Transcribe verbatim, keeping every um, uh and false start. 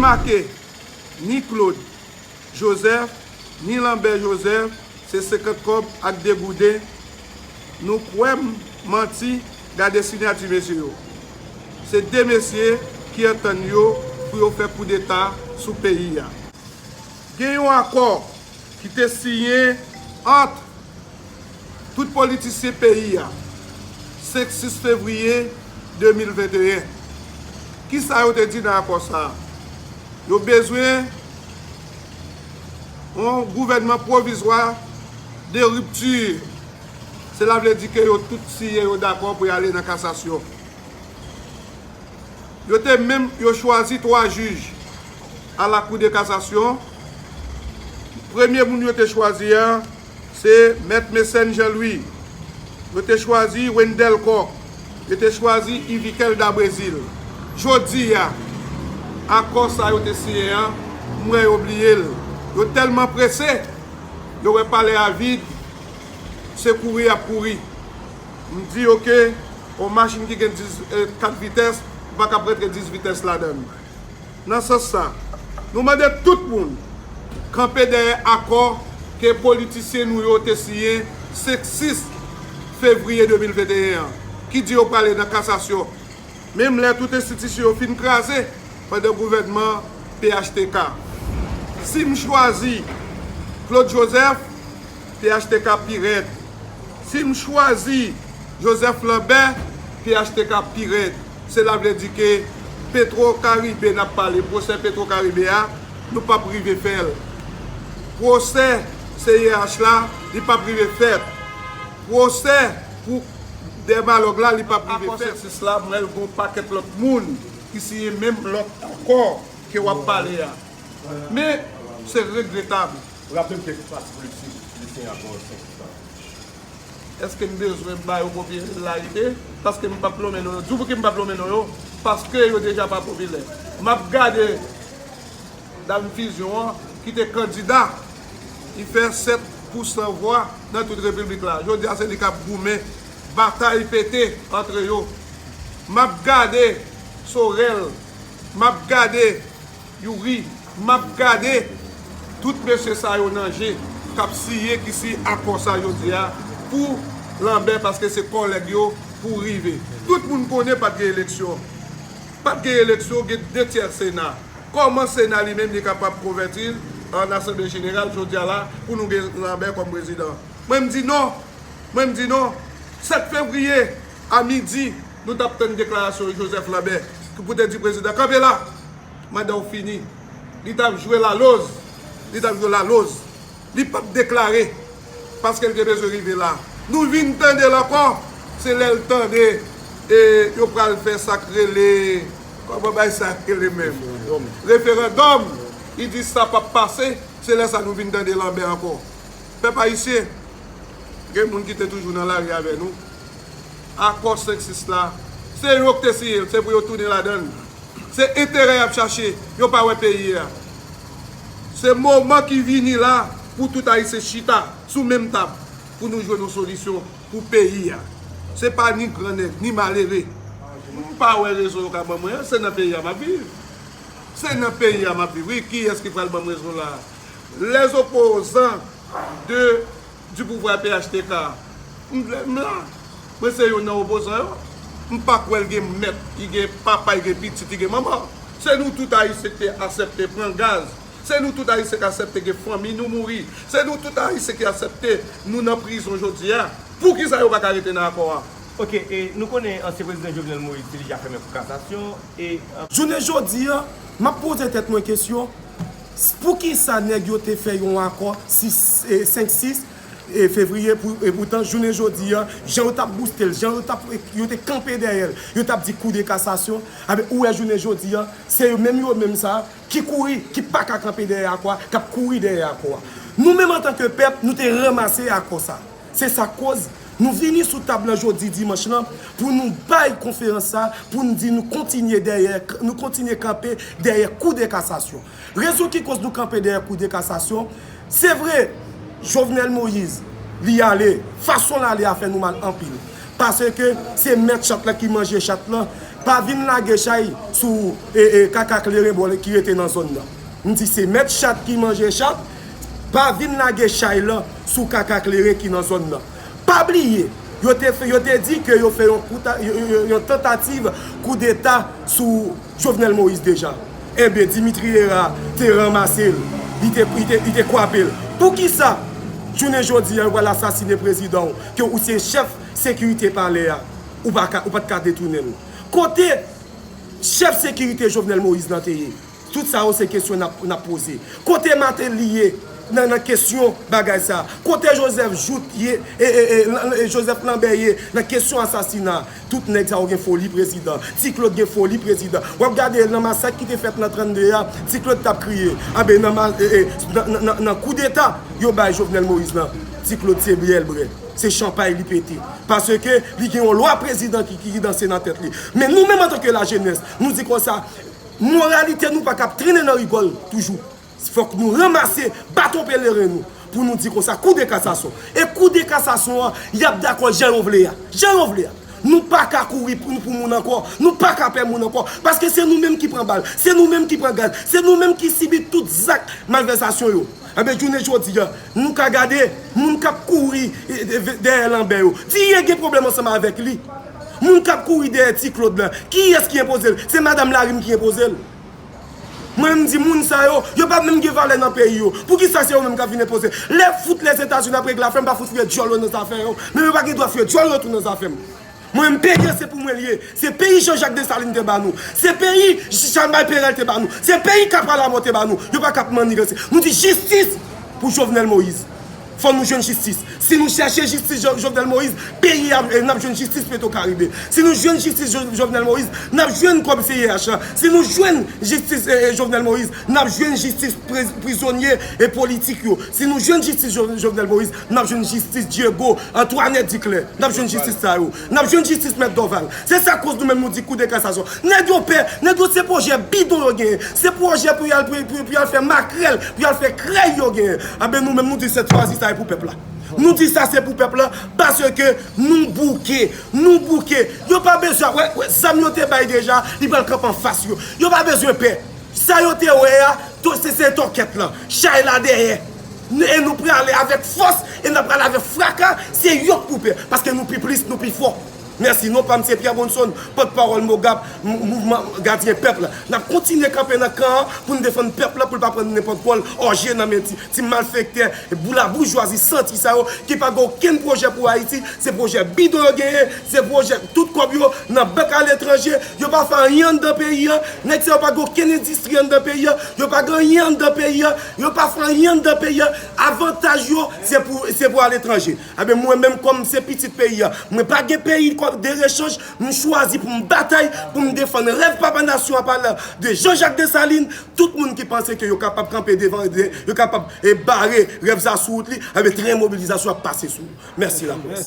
Remake, ni Claude Joseph, ni Lambert Joseph, se senkant kòb ak de gouden. Nou kwè m manti, gade siyati mesye yo. Se de mesye ki antann yo pou yo fè koudeta sou peyi a. Gen yon akò ki te siyen ant tout politisyen peyi a, senk sis fevriye de mil venteyen. Kisa yo te di nan akò sa a? Yo bezwen yon gouvènman pwovizwa de ripti. Sela vle di ke yo tout siyen, yo dakò pou y ale nan kasasyon. Yo te menm, yo chwazi twa jij a la Cour de cassation. Premye moun yo te chwazi a, se Mèt Mécène Jean Louis. Yo te chwazi Wendelle Coq. Yo te chwazi Yviquel Dabrezil. Jodi a, akò sa yo te siyen an, m wè yo bliye l. Yo tèlman prese, yo wè palè a vid, se kouri y ap kouri. M di yo ke yon machin ki gen dis, eh, kat vitès, ou pa ka rantre dis vitès ladan l. Nan sans sa, nou mande tout moun kanpe dèyè akò ke politisyen nou yo te siyen senk sis fevriye de mil venteyen an, ki di yo prale nan kasasyon, menm lè tout enstitisyon yo fin kraze pandan gouvènman P H T K. Si m chwazi Claude Joseph, P H T K pi rèd. Si m chwazi Joseph Lambert, P H T K pi rèd. Sela vle di ke Petro Caribe n ap pale, pwosè Petro Caribe a, nou p ap rive fè l. Pwosè C I H la, li p ap rive fèt. Pwosè pou Dermalog la, li p ap rive fèt. Akò senk sis la, m wè l gen yon pakèt lòt moun ki siyen menm lòt akò ke w ap pale a. Men, se regretab. Raple m ke pati politik li siyen akò senk sis la. Èske m bezwen ba yo popilarite? Paske m p ap lonmen non yo. Di w pouki m p ap lonmen non yo? Paske yo deja pa popilè. M ap gade dam Fusion an, ki te kandida, li fè sèt pousan vwa nan tout repiblik la. Jodi a, se li k ap goumen. Batay pete antre yo. M ap gade Sorel, m ap gade Youri, m ap gade tout mesye sa yo nan je k ap siyen, ki siyen akò sa jodi a pou Lambert, paske se kòlèg yo pou rive. Tout moun konnen pa t gen eleksyon. Pa t gen eleksyon, gen de tyè Sena. Kòman Sena li menm li kapab konvèti l an Asanble Jeneral jodi a la pou nou gen Lambert kòm prezidan? Mwen m di non. Mwen m di non. Sèt fevriye a midi, nou t ap tann deklarasyon Joseph Lambert ki pou te di prezidan, kanpe la. Manda w fini. Li t ap jwe laloz. Li t ap jwe laloz. Li p ap deklare. Paske l te bezwen rive la. Nou vin tande l ankò. Se lè l tande, e, yo pral fè sa k rele, kòman bay sa rele menm? Referandòm. Referandòm. Li di sa p ap pase. Se lè sa nou vin tande Lambert ankò. Pèp ayisyen, gen moun ki te toujou nan lari avè nou. Akò senk sis la, se yo ki te siyen l, se pou yo tounen ladan l. Se enterè y ap chache, yo pa wè peyi a. Se moman ki vini la pou tout Ayisyen chita sou menm tab pou nou jwenn yon solisyon pou peyi a. Se pa ni gran nèg, ni malere. M pa wè rezon yo ka ban mwen an, se nan peyi a m ap viv. Se nan peyi a m ap viv, wi. Kiyès ki pral ban m rezon la? Les opposants de, du pouvoir P H T K. M, m la. Mwen se youn nan opozan yo. M pa kwè l gen mèt, li gen papa, li gen pitit, li gen manman. Se nou tout Ayisyen ki te aksepte pran gaz. Se nou tout Ayisyen ki aksepte gen fanmi nou mouri. Se nou tout Ayisyen ki aksepte nou nan prizon jodi a. Poukisa yo pa ka rete nan akò a? Ok, e nou konnen ansyen prezidan Jovenel Moïse te deja fèmen pou kasasyon, e, e, Jounen jodi a, m ap poze tèt mwen kesyon, s-, poukisa nèg yo te fè yon akò sis, e, senk sis, e, fevriye, pou, e poutan, jounen jodi a, jan yo t ap bouste l, jan yo t ap, yo te kanpe dèyè l, yo t ap di kou de kasasyon, a ben, ou wè jounen jodi a, se yo menm, yo menm sa, ki kouri, ki pa ka kanpe dèyè akò a, k ap kouri dèyè akò a. Nou menm antanke pèp, nou te ranmase akò sa. Se sa k koz nou vini sou tab lan jodi dimanch lan pou nou bay konferans sa, pou n di nou kontinye dèyè, nou kontinye kanpe dèyè kou de kasasyon. Rezon ki koz nou kanpe dèyè kou de kasasyon, se vre, Jovenel Moïse, li ale, fason l ale a fè nou mal anpil. Paske se mèt chat la ki manje chat la. Pa vin lage chay sou e, e, kaka kleren bò ki rete nan zòn nan. M di se mèt chat ki manje chat. Pa vin lage chay la sou kaka kleren ki nan zòn nan. Pa bliye, yo te, fè- yo te di ke yo fè yon, kouta, yon, yon, yon tantativ koudeta sou Jovenel Moïse deja. Enben, Dimitri Hérard te ranmase l, li te, li te, li te kwape l. Poukisa, jounen jodi a, yo pral asasinen prezidan w, ke ou se chèf sekirite palè a, ou pa ka, ou pa t ka detounen l? Kote chèf sekirite Jovenel Moïse nan te ye? Tout sa yo se kesyon n ap, n ap poze. Kote Martelly ye nan, nan kesyon bagay sa? Kote Joseph Jouthe ye, e, e, e, Lan- e, Joseph Lambert ye nan kesyon asasina? Tout nèg sa yo gen foli prezidan. Ti Claude gen foli prezidan. W ap gade nan masak ki te fèt nan trannde a, Ti Claude t ap kriye. Anben, nan, ma- e, e, nan, nan, nan, nan koudeta yo bay Jovenel Moïse lan, Ti Claude se byèl brè. Se chanpay li pete. Paske li gen yon lwa prezidan ki, ki, ki danse nan tèt li. Men nou menm antanke lajenès, nou di konsa, moralite nou pa kab trennen nan rigòl toujou. Fòk nou ranmase baton peleren nou pou nou di konsa, kou de kasasyon. E kou de kasasyon an, y ap dakò jan yo vle a. Jan yo vle a. Nou pa ka kouri pou, pou moun ankò. Nou pa ka pè moun ankò. Paske se nou menm ki pran bal. Se nou menm ki pran gaz. Se nou menm ki sibi tout zak malvèsasyon yo. Enben, jounen jodi a, nou ka gade moun k ap kouri e, e, dèyè Lambert yo. Di yo gen pwoblèm ansanm avèk li. Moun k ap kouri dèyè Ti Claude la, kiyès ki enpoze l? Se madanm Larim ki enpoze l. Mwen menm di moun sa yo, yo pa menm gen valè nan peyi yo. Poukisa se yo menm k ap vin enpoze? Lè fout Lèzetazini ap regle afè m, pa fout fouye djòl yo nan zafè yo. Men yo pa gen dwa fouye djòl yo tou nan zafè m. Mwen menm peyi an se pou mwen l ye. Se peyi Jean Jacques Dessalines te ba nou. Se peyi Chalmay Perel te ba nou. Se peyi Kapra Lamò te ba nou. Yo pa ka ap maniganse. Nou di jistis pou Jovenel Moïse. Fò nou jwenn jistis. Si nou chèche jistis Jo- Jovenel Moïse, peyi a, e, n ap jwenn jistis Petro Caribe. Si nou jwenn jistis Jo- Jovenel Moïse, n ap jwenn kòb C I H la. Si nou jwenn jistis e, e, Jovenel Moïse, n ap jwenn jistis pri- prizonye e politik yo. Si nou jwenn jistis Jo- Jovenel Moïse, n ap jwenn jistis Diego, Antoinette Duclair. N ap jwenn jistis sa yo. N ap jwenn jistis Mèt Dorval. Se sa k koz nou menm nou di kou de kasasyon. Nèg yo pè, nèg yo se pwojè bidon yo genyen. Se pwojè pou y al, pou, pou, pou y al fè makrèl, pou y al fè krèy yo genyen. Anben nou menm nou di sèt fwa si sa e pou pèp la. Nou di sa se pou pèp la, paske nou bouke, nou bouke. Yo pa bezwen, wè, wè, zam yo te bay deja, li pral kanpe anfas yo. Yo pa bezwen pè. Sa yo te wè a, to- se, se tòkèt lan, chay la dèyè. N- E nou prale avèk fòs, e n ap prale avèk fraka, se yo k pou pè, paske nou pi plis, nou pi fò. Mèsi, non pa m se Pierre Bonson, pòtpawòl MOGAP, mou- mouvman gadyen pèp la. N ap kontinye kanpe nan kan an pou n defann pèp la, pou l pa pran nenpòt pòl òje nan men ti, ti malfektè, boula boujwazi santi sa yo, ki pa gen okenn pwojè pou Ayiti, se pwojè bidon yo genyen, se pwojè tout kòb yo nan bank aletranje, yo pa fè anyen anndan peyi an, nèg sa yo pa gen okenn endistri anndan peyi an, yo pa gen anyen anndan peyi an, yo pa fè anyen anndan peyi an, avantaj yo se pou, se pou aletranje. Enben mwen menm kòm se pitit peyi an, mwen pa gen peyi kòm de rechanj, m chwazi pou m batay, pou m defann rèv papa nasyon an, pale de Jean Jacques Dessalines, tout moun ki panse ke yo kapab kanpe devan, de- yo kapab e, bare rèv sa sou wout li, enben tren mobilizasyon ap pase sou ou. Mèsi laprès.